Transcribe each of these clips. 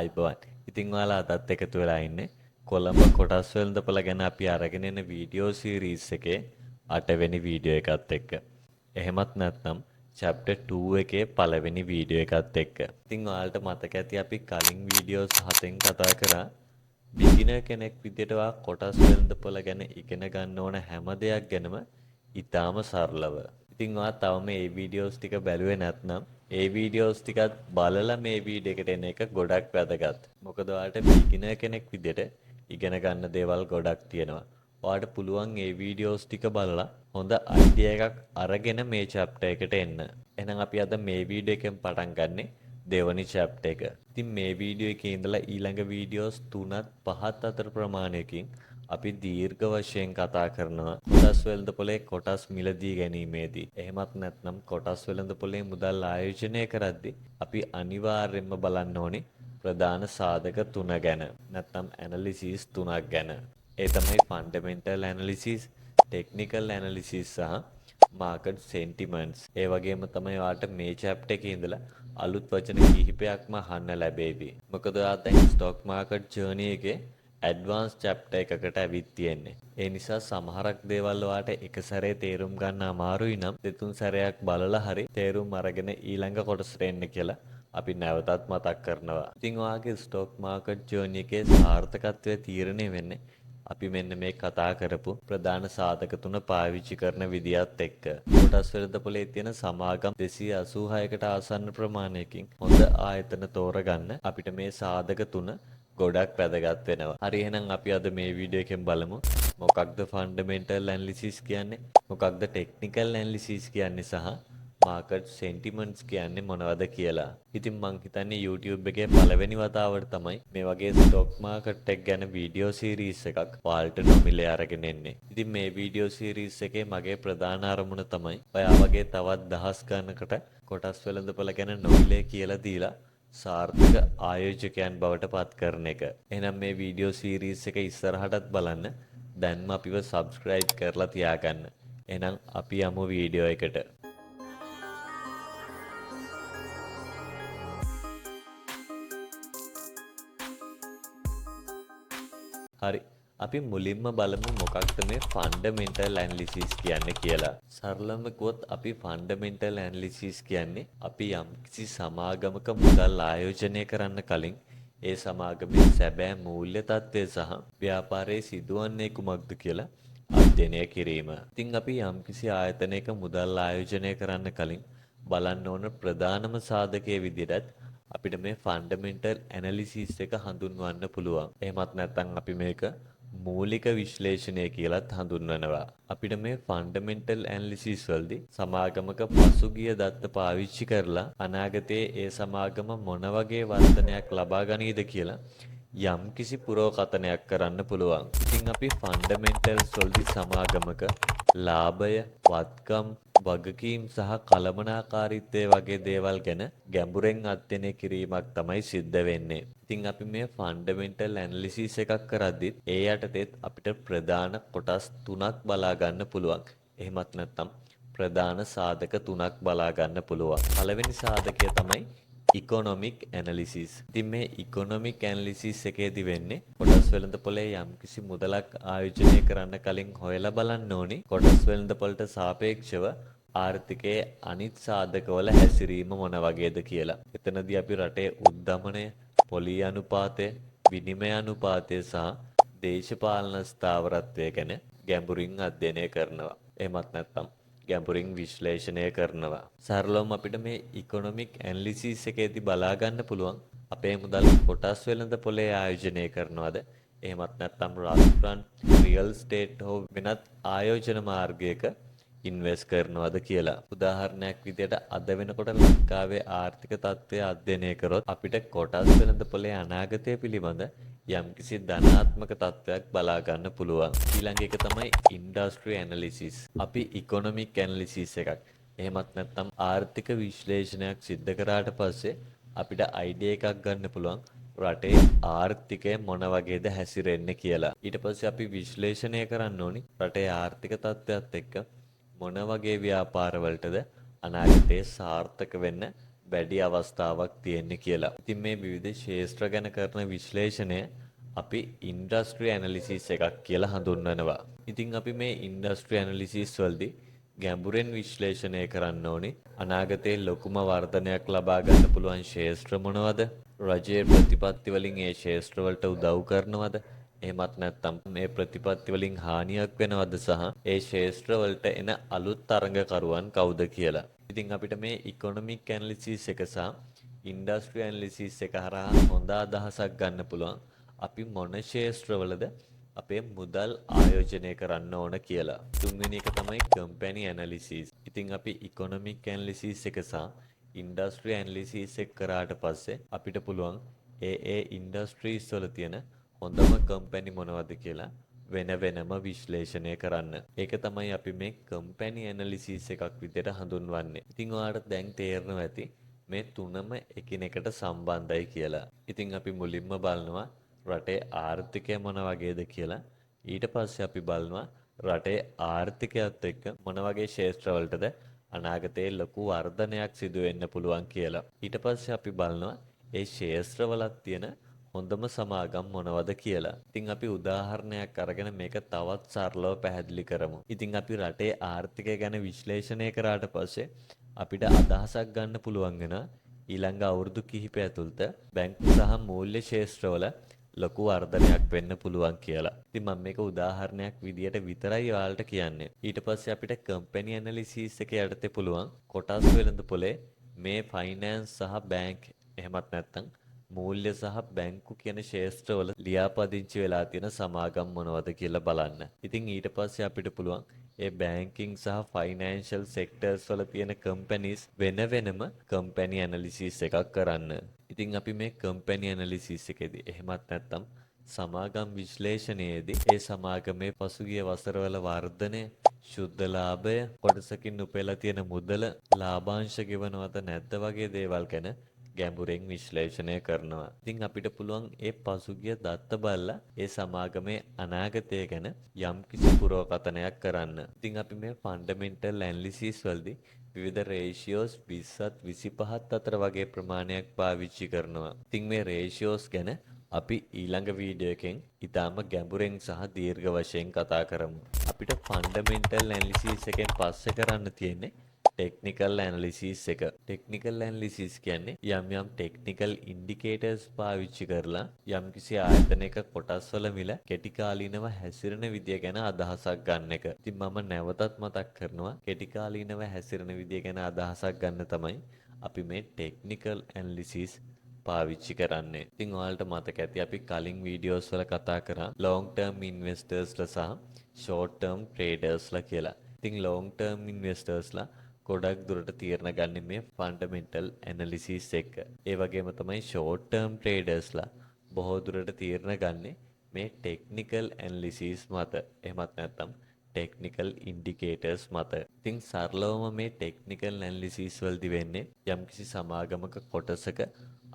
ආයුබෝවන්. ඉතින් ඔයාලා අදත් එකතු වෙලා ඉන්නේ කොළඹ කොටස් වෙළඳපොළ ගැන අපි අරගෙන එන වීඩියෝ සීරීස් එකේ 8වෙනි වීඩියෝ එකත් එක්ක. එහෙමත් නැත්නම් චැප්ටර් 2 එකේ පළවෙනි වීඩියෝ එකත් එක්ක. ඉතින් ඔයාලට මතක ඇති අපි කලින් වීඩියෝස් 7න් කතා කරා බිගිනර් කෙනෙක් විදියට ඔයා කොටස් වෙළඳපොළ ගැන ඉගෙන ගන්න ඕන හැම දෙයක් ගැනම ඉතාම සරලව. ඉතින් ඔයා තවම මේ වීඩියෝස් ටික බැලුවේ නැත්නම් ඒ වීඩියෝස් ටිකත් බලලා මේ වීඩියෝ එකට එන එක ගොඩක් වැදගත්. මොකද ඔයාලට බිගිනර් කෙනෙක් විදියට ඉගෙන ගන්න දේවල් ගොඩක් තියෙනවා. ඔයාලට පුළුවන් ඒ වීඩියෝස් ටික බලලා හොඳ අයිඩියා එකක් අරගෙන මේ චැප්ටර් එකට එන්න. එහෙනම් අපි අද මේ වීඩියෝ එකෙන් පටන් ගන්නෙ දෙවනි චැප්ටර් එක. ඉතින් මේ වීඩියෝ එකේ ඉඳලා ඊළඟ වීඩියෝස් 3ත් 5ත් අතර ප්‍රමාණයකින් අපි දීර්ඝ වශයෙන් කතා කරනවා කොටස් වෙළඳපොලේ කොටස් මිලදී ගැනීමේදී. එහෙමත් නැත්නම් කොටස් වෙළඳපොලේ මුදල් ආයෝජනය කරද්දී අපි අනිවාර්යයෙන්ම බලන්න ඕනේ ප්‍රධාන සාධක තුන ගැන. නැත්නම් ඇනලිසිස් තුනක් ගැන. ඒ තමයි ෆන්ඩමෙන්ටල් ඇනලිසිස්, ටෙක්නිකල් ඇනලිසිස් සහ මාකට් සෙන්ටිමන්ට්ස්. ඒ වගේම තමයි ඔයාලට මේ චැප්ටර් එකේ ඉඳලා අලුත් වචන කිහිපයක්ම අහන්න ලැබේවි. මොකද ඔයා දැන් ස්ටොක් මාකට් ජර්නි එකේ ඇඩ්වාන්ස් චැප්ටර් එකකට ඇවිත් තියෙන්නේ. ඒ නිසා සමහරක් දේවල් ඔයාට එක සැරේ තේරුම් ගන්න අමාරුයි නම් දෙතුන් සැරයක් බලලා හරි තේරුම් අරගෙන ඊළඟ කොටසට එන්න කියලා අපි නැවතත් මතක් කරනවා. ඉතින් ඔයාගේ ස්ටොක් මාකට් ජර්නි එකේ සාර්ථකත්වය තීරණය වෙන්නේ අපි මෙන්න මේ කතා කරපු ප්‍රධාන සාධක තුන පාවිච්චි කරන විදියත් එක්ක. කොටස් වෙළඳපොලේ තියෙන සමාගම් 286කට ආසන්න ප්‍රමාණයකින් හොඳ ආයතන තෝරගන්න අපිට මේ සාධක තුන ගොඩක් වැදගත් වෙනවා. හරි, එහෙනම් අපි අද මේ වීඩියෝ එකෙන් බලමු මොකක්ද ෆන්ඩමෙන්ටල් ඇනලිසිස් කියන්නේ, මොකක්ද ටෙක්නිකල් ඇනලිසිස් කියන්නේ සහ මාකට් සෙන්ටිමන්ට්ස් කියන්නේ මොනවද කියලා. ඉතින් මං හිතන්නේ YouTube එකේ පළවෙනි වතාවට තමයි මේ වගේ ස්ටොක් මාකට් එක ගැන වීඩියෝ සීරීස් එකක් ඔයාලට නොමිලේ අරගෙන එන්නේ. ඉතින් මේ වීඩියෝ සීරීස් එකේ මගේ ප්‍රධාන අරමුණ තමයි ඔයා වගේ තවත් දහස් ගණනකට කොටස් වෙළඳපොළ ගැන නොමිලේ කියලා දීලා සාර්ථක ආයෝජකයන් බවට පත් කරන එක. එහෙනම් මේ වීඩියෝ සීරීස් එක ඉස්සරහටත් බලන්න දැන්ම අපිව සබ්ස්ක්‍රයිබ් කරලා තියාගන්න. එහෙනම් අපි යමු වීඩියෝ එකට. හරි. අපි මුලින්ම බලමු මොකක්ද මේ ෆන්ඩමෙන්ටල් ඇනලිසිස් කියන්නේ කියලා. සරලම කිව්වොත් අපි ෆන්ඩමෙන්ටල් ඇනලිසිස් කියන්නේ අපි යම්කිසි සමාගමක මුදල් ආයෝජනය කරන්න කලින් ඒ සමාගමේ සැබෑ මූල්‍ය තත්ත්වය සහ ව්‍යාපාරයේ සිදුවන්නේ කුමක්ද කියලා අධ්‍යයනය කිරීම. ඉතින් අපි යම්කිසි ආයතනයක මුදල් ආයෝජනය කරන්න කලින් බලන්න ඕන ප්‍රධානම සාධකයේ විදිහටත් අපිට මේ ෆන්ඩමෙන්ටල් ඇනලිසිස් එක හඳුන්වන්න පුළුවන්. එහෙමත් නැත්නම් අපි මේක මූලික විශ්ලේෂණය කියලත් හඳුන්වනවා. අපිට මේ ෆන්ඩමෙන්ටල් ඇනලිසිස් වලදී සමාගමක පසුගිය දත්ත පාවිච්චි කරලා අනාගතයේ ඒ සමාගම මොන වගේ වර්ධනයක් ලබා ගනීද කියලා යම්කිසි පුරෝකථනයක් කරන්න පුළුවන්. ඉතින් අපි ෆන්ඩමෙන්ටල්ස් වලදී සමාගමක ලාභය, වත්කම්, වගකීම් සහ කළමනාකාරීත්වය වගේ දේවල් ගැන ගැඹුරෙන් අධ්‍යයනය කිරීමක් තමයි සිද්ධ වෙන්නේ. ඉතින් අපි මේ ෆන්ඩමෙන්ටල් ඇනලිසිස් එකක් කරද්දිත් ඒ යටතේත් අපිට ප්‍රධාන කොටස් තුනක් බලා ගන්න පුළුවන්. එහෙමත් නැත්නම් ප්‍රධාන සාධක තුනක් බලා ගන්න පුළුවන්. පළවෙනි සාධකය තමයි ඉකොනොමික් ඇනලිසිස්. ඉතින් මේ ඉකොනොමික් ඇනලිසිස් එකේදී වෙන්නේ කොටස් වෙළඳපොලේ යම්කිසි මුදලක් ආයෝජනය කරන්න කලින් හොයලා බලන්න ඕනි කොටස් වෙළඳපොළට සාපේක්ෂව ආර්ථිකයේ අනිත් සාධකවල හැසිරීම මොන වගේද කියලා. එතනදී අපි රටේ උද්දමනය, පොලී අනුපාතය, විනිමය අනුපාතය සහ දේශපාලන ස්ථාවරත්වය ගැන ගැඹුරින් අධ්‍යයනය කරනවා. එහෙමත් නැත්නම් ගැඹුරින් විශ්ලේෂණය කරනවා. සරලවම අපිට මේ ඉකොනොමික් ඇනලිසිස් එකේදී බලා ගන්න පුළුවන් අපේ මුදල් කොටස් වෙළඳ පොලේ ආයෝජනය කරනවද, එහෙමත් නැත්නම් රස්ට්‍රන්ට්, රියල් ස්ටේට් හෝ වෙනත් ආයෝජන මාර්ගයක ඉන්වෙස්ට් කරනවද කියලා. උදාහරණයක් විදියට අද වෙනකොට ලංකාවේ ආර්ථික තත්ත්වය අධ්‍යයනය කරොත් අපිට කොටස් වෙළඳ පොලේ අනාගතය පිළිබඳ යම්කිසි ධනාත්මක තත්ත්වයක් බලා ගන්න පුළුවන්. ඊළඟ එක තමයි ඉන්ඩස්ට්‍රි ඇනලිසිස්. අපි ඉකොනොමික් ඇනලිසිස් එකක්, එහෙමත් නැත්නම් ආර්ථික විශ්ලේෂණයක් සිද්ධ කරාට පස්සේ අපිට අයිඩියා එකක් ගන්න පුළුවන් රටේ ආර්ථිකය මොන වගේද හැසිරෙන්නේ කියලා. ඊට පස්සේ අපි විශ්ලේෂණය කරන්න ඕනි රටේ ආර්ථික තත්ත්වයත් එක්ක මොන වගේ ව්‍යාපාරවලටද අනාගතයේ සාර්ථක වෙන්න වැඩි අවස්ථාවක් තියෙන්නේ කියලා. ඉතින් මේ විවිධ ක්ෂේත්‍ර ගැන කරන විශ්ලේෂණය අපි ඉන්ඩස්ට්‍රි ඇනලිසිස් එකක් කියලා හඳුන්වනවා. ඉතින් අපි මේ ඉන්ඩස්ට්‍රි ඇනලිසිස් වලදී ගැඹුරෙන් විශ්ලේෂණය කරන්න ඕනි අනාගතයේ ලොකුම වර්ධනයක් ලබා ගන්න පුළුවන් ක්ෂේත්‍ර මොනවද? රජයේ ප්‍රතිපත්ති වලින් ඒ ක්ෂේත්‍ර වලට උදව් කරනවද? එහෙමත් නැත්නම් මේ ප්‍රතිපත්ති වලින් හානියක් වෙනවද සහ ඒ ක්ෂේත්‍ර වලට එන අලුත් තරඟකරුවන් කවුද කියලා. ඉතින් අපිට මේ ඉකොනොමික් ඇනලිසිස් එක සහ ඉන්ඩස්ට්‍රි ඇනලිසිස් එක හරහා හොඳ අදහසක් ගන්න පුළුවන් අපි මොන ක්ෂේත්‍රවලද අපේ මුදල් ආයෝජනය කරන්න ඕන කියලා. තුන්වෙනි එක තමයි කම්පැනි ඇනලිසිස්. ඉතින් අපි ඉකොනොමික් ඇනලිසිස් එක සහ ඉන්ඩස්ට්‍රි ඇනලිසිස් එක කරාට පස්සේ අපිට පුළුවන් ඒ ඒ ඉන්ඩස්ට්‍රීස් වල තියෙන හොඳම කම්පැනි මොනවද කියලා වෙන වෙනම විශ්ලේෂණය කරන්න. ඒක තමයි අපි මේ කම්පැනි ඇනලිසිස් එකක් විදිහට හඳුන්වන්නේ. ඉතින් ඔයාලට දැන් තේරෙනවා ඇති මේ තුනම එකිනෙකට සම්බන්ධයි කියලා. ඉතින් අපි මුලින්ම බලනවා රටේ ආර්ථිකය මොන වගේද කියලා. ඊට පස්සේ අපි බලනවා රටේ ආර්ථිකයත් එක්ක මොන වගේ ක්ෂේත්‍රවලටද අනාගතයේ ලොකු වර්ධනයක් සිදු වෙන්න පුළුවන් කියලා. ඊට පස්සේ අපි බලනවා ඒ ක්ෂේත්‍රවලත් තියෙන හොඳම සමාගම් මොනවද කියලා. ඉතින් අපි උදාහරණයක් අරගෙන මේක තවත් සරලව පැහැදිලි කරමු. ඉතින් අපි රටේ ආර්ථිකය ගැන විශ්ලේෂණය කරාට පස්සේ අපිට අදහසක් ගන්න පුළුවන් වෙනවා ඊළඟ අවුරුදු කිහිපය ඇතුළත බැංකු සහ මූල්‍ය ක්ෂේත්‍රවල ලොකු වර්ධනයක් වෙන්න පුළුවන් කියලා. ඉතින් මම මේක උදාහරණයක් විදියට විතරයි ඔයාලට කියන්නේ. ඊට පස්සේ අපිට කම්පැනි ඇනලිසිස් එක යටතේ පුළුවන් කොටස් වෙළඳ පොලේ මේ ෆයිනෑන්ස් සහ බැංක්, එහෙමත් නැත්නම් මූල්‍ය සහ බැංකු කියන ක්ෂේත්‍රවල ලියාපදිංචි වෙලා තියෙන සමාගම් මොනවද කියලා බලන්න. ඉතින් ඊට පස්සේ අපිට පුළුවන් ඒ බැංකින් සහ ෆයිනෑන්ෂල් සෙක්ටර්ස් වල තියෙන කම්පැනිස් වෙන වෙනම කම්පැනි ඇනලිසිස් එකක් කරන්න. ඉතින් අපි මේ කම්පැනි ඇනලිසිස් එකේදී, එහෙමත් නැත්නම් සමාගම් විශ්ලේෂණයේදී, ඒ සමාගමේ පසුගිය වසරවල වර්ධනය, ශුද්ධ ලාභය, කොටසකින් උපයලා තියෙන මුදල, ලාභාංශ ගෙවනවද නැද්ද වගේ දේවල් ගැන ගැඹුරෙන් විශ්ලේෂණය කරනවා. ඉතින් අපිට පුළුවන් ඒ පසුගිය දත්ත බලලා ඒ සමාගමේ අනාගතය ගැන යම්කිසි පුරෝකථනයක් කරන්න. ඉතින් අපි මේ ෆන්ඩමෙන්ටල් ඇනලිසිස් වලදී විවිධ රේෂියෝස් 20ත් 25ත් අතර වගේ ප්‍රමාණයක් පාවිච්චි කරනවා. ඉතින් මේ රේෂියෝස් ගැන අපි ඊළඟ වීඩියෝ එකෙන් ඉතාම ගැඹුරෙන් සහ දීර්ඝ වශයෙන් කතා කරමු. අපිට ෆන්ඩමෙන්ටල් ඇනලිසිස් එකෙන් පස්සේ කරන්න තියෙන්නේ ටෙක්නිකල් ඇනලිසිස් එක. ටෙක්නිකල් ඇනලිසිස් කියන්නේ යම් යම් ටෙක්නිකල් ඉන්ඩිකේටර්ස් පාවිච්චි කරලා යම්කිසි ආයතනයක කොටස්වල මිල කෙටි කාලීනව හැසිරෙන විදිය ගැන අදහසක් ගන්න එක. ඉතින් මම නැවතත් මතක් කරනවා, කෙටි කාලීනව හැසිරෙන විදිය ගැන අදහසක් ගන්න තමයි අපි මේ ටෙක්නිකල් ඇනලිසිස් පාවිච්චි කරන්නේ. ඉතින් ඔයාලට මතක ඇති අපි කලින් වීඩියෝස් වල කතා කරා ලොන්ග් ටර්ම් ඉන්වෙස්ටර්ස්ලා සහ ෂෝට් ටර්ම් ට්‍රේඩර්ස්ලා කියලා. ඉතින් ලොන්ග් ටර්ම් ඉන්වෙස්ටර්ස්ලා ගොඩක් දුරට තීරණ ගන්නේ මේ ෆන්ඩමෙන්ටල් ඇනලිසිස් එක. ඒ වගේම තමයි ෂෝට් ටර්ම් ට්‍රේඩර්ස්ලා බොහෝ දුරට තීරණ ගන්නේ මේ ටෙක්නිකල් ඇනලිසිස් මත. එහෙමත් නැත්නම් ටෙක්නිකල් ඉන්ඩිකේටර්ස් මත. ඉතින් සරලවම මේ ටෙක්නිකල් ඇනලිසිස් වලදී වෙන්නේ යම්කිසි සමාගමක කොටසක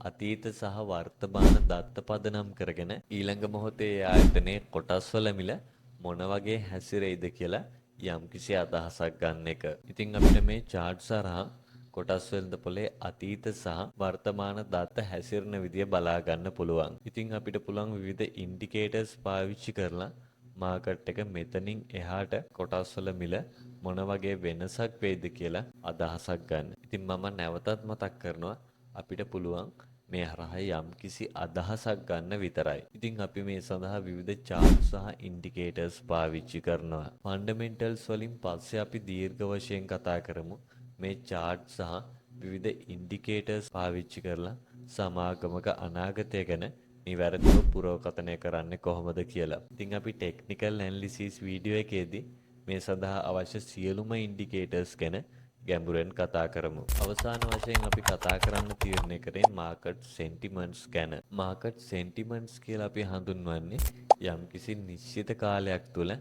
අතීත සහ වර්තමාන දත්ත පදනම් කරගෙන ඊළඟ මොහොතේ ඒ ආයතනයේ කොටස්වල මිල මොන වගේ හැසිරෙයිද කියලා යම්කිසි අදහසක් ගන්න එක. ඉතින් අපිට මේ චාට්ස් හරහා කොටස් වෙළඳ පොලේ අතීත සහ වර්තමාන දත්ත හැසිරෙන විදිය බලා ගන්න පුළුවන්. ඉතින් අපිට පුළුවන් විවිධ ඉන්ඩිකේටර්ස් පාවිච්චි කරලා මාකට් එක මෙතනින් එහාට කොටස්වල මිල මොන වගේ වෙනසක් වෙයිද කියලා අදහසක් ගන්න. ඉතින් මම නැවතත් මතක් කරනවා, අපිට පුළුවන් මේ හරහා යම්කිසි අදහසක් ගන්න විතරයි. ඉතින් අපි මේ සඳහා විවිධ චාට් සහ ඉන්ඩිකේටර්ස් පාවිච්චි කරනවා. ෆන්ඩමෙන්ටල්ස් වලින් පස්සේ අපි දීර්ඝ වශයෙන් කතා කරමු මේ චාට් සහ විවිධ ඉන්ඩිකේටර්ස් පාවිච්චි කරලා සමාගමක අනාගතය ගැන නිවැරදිව පුරෝකථනය කරන්නේ කොහොමද කියලා. ඉතින් අපි ටෙක්නිකල් ඇනලිසිස් වීඩියෝ එකේදී මේ සඳහා අවශ්‍ය සියලුම ඉන්ඩිකේටර්ස් ගැන ගැඹුරෙන් කතා කරමු. අවසාන වශයෙන් අපි කතා කරන්න තීරණය කරේ මාකට් සෙන්ටිමන්ට්ස් ගැන. මාකට් සෙන්ටිමන්ට්ස් කියලා අපි හඳුන්වන්නේ යම්කිසි නිශ්චිත කාලයක් තුළ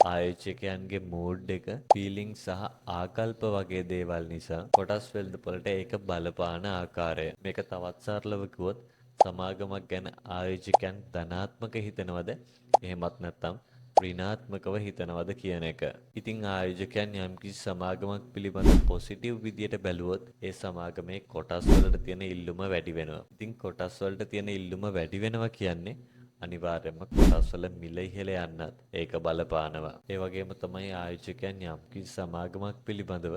ආයෝජකයන්ගේ මූඩ් එක, ෆීලිං සහ ආකල්ප වගේ දේවල් නිසා කොටස් වෙළඳපොළට ඒක බලපාන ආකාරය. මේක තවත් සරලව කිව්වොත් සමාගමක් ගැන ආයෝජකයන් ධනාත්මක හිතනවද, එහෙමත් නැත්නම් ඍණාත්මකව හිතනවද කියන එක. ඉතින් ආයෝජකයන් යම්කිසි සමාගමක් පිළිබඳ පොසිටිව් විදියට බැලුවොත් ඒ සමාගමේ කොටස් වලට තියෙන ඉල්ලුම වැඩි වෙනවා. ඉතින් කොටස් වලට තියෙන ඉල්ලුම වැඩි වෙනවා කියන්නේ අනිවාර්යයෙන්ම කොටස් වල මිල ඉහළ යන්නත් ඒක බලපානවා. ඒ වගේම තමයි ආයෝජකයන් යම්කිසි සමාගමක් පිළිබඳව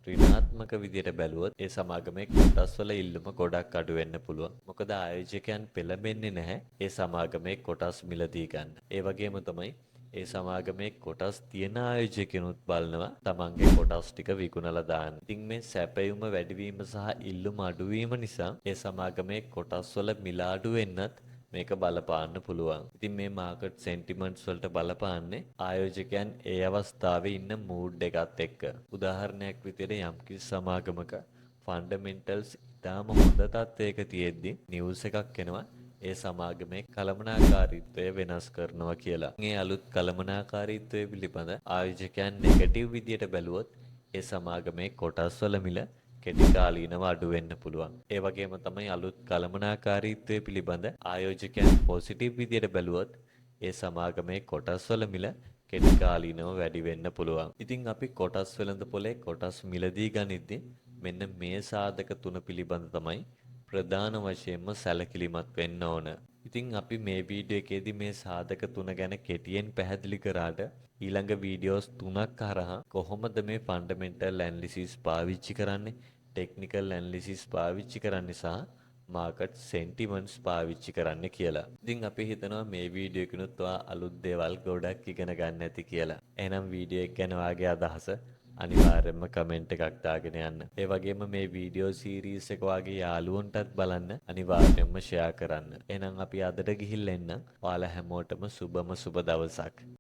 ඍණාත්මක විදියට බැලුවොත් ඒ සමාගමේ කොටස් වල ඉල්ලුම ගොඩක් අඩු වෙන්න පුළුවන්. මොකද ආයෝජකයන් පෙළඹෙන්නේ නැහැ ඒ සමාගමේ කොටස් මිලදී ගන්න. ඒ වගේම තමයි ඒ සමාගමේ කොටස් තියෙන ආයෝජකයනුත් බලනවා තමන්ගේ කොටස් ටික විකුණලා දාන්න. ඉතින් මේ සැපයුම වැඩිවීම සහ ඉල්ලුම අඩුවීම නිසා ඒ සමාගමේ කොටස් වල මිල අඩු වෙන්නත් මේක බලපාන්න පුළුවන්. ඉතින් මේ මාකට් සෙන්ටිමන්ට්ස් වලට බලපාන්නේ ආයෝජකයන් ඒ අවස්ථාවේ ඉන්න මූඩ් එකත් එක්ක. උදාහරණයක් විදිහට යම්කිසි සමාගමක ෆන්ඩමෙන්ටල්ස් ඉතාම හොඳ තත්ත්වයක තියෙද්දි නිවුස් එකක් එනවා ඒ සමාගමේ කළමනාකාරීත්වය වෙනස් කරනවා කියලා. මේ අලුත් කළමනාකාරීත්වය පිළිබඳ ආයෝජකයන් නෙගටිව් විදියට බැලුවොත් ඒ සමාගමේ කොටස් වල මිල කෙටි කාලීනව අඩු වෙන්න පුළුවන්. ඒ වගේම තමයි අලුත් කළමනාකාරීත්වය පිළිබඳ ආයෝජකයන් පොසිටිව් විදියට බැලුවොත් ඒ සමාගමේ කොටස් වල මිල කෙටි කාලීනව වැඩි වෙන්න පුළුවන්. ඉතින් අපි කොටස් වෙළඳ පොලේ කොටස් මිලදී ගනිද්දි මෙන්න මේ සාධක තුන පිළිබඳ තමයි ප්‍රධාන වශයෙන්ම සැලකිලිමත් වෙන්න ඕන. ඉතින් අපි මේ වීඩියෝ එකේදී මේ සාධක තුන ගැන කෙටියෙන් පැහැදිලි කරාට ඊළඟ වීඩියෝස් තුනක් හරහා කොහොමද මේ ෆන්ඩමෙන්ටල් ඇනලිසිස් පාවිච්චි කරන්නේ, ටෙක්නිකල් ඇනලිසිස් පාවිච්චි කරන්නේ සහ මාකට් සෙන්ටිමන්ට්ස් පාවිච්චි කරන්න කියලා. ඉතින් අපි හිතනවා මේ වීඩියෝ එකෙනුත් ඔයා අලුත් දේවල් ගොඩක් ඉගෙන ගන්න ඇති කියලා. එහෙනම් වීඩියෝ එක ගැන ඔයාගේ අදහස අනිවාර්යයෙන්ම කමෙන්ට් එකක් දාගෙන යන්න. ඒ වගේම මේ වීඩියෝ සීරීස් එක ඔයාගේ යාළුවන්ටත් බලන්න අනිවාර්යයෙන්ම ෂෙයා කරන්න. එහෙනම් අපි අදට ගිහිල්ලා එන්නම්. ඔයාලා හැමෝටම සුබම සුබ දවසක්.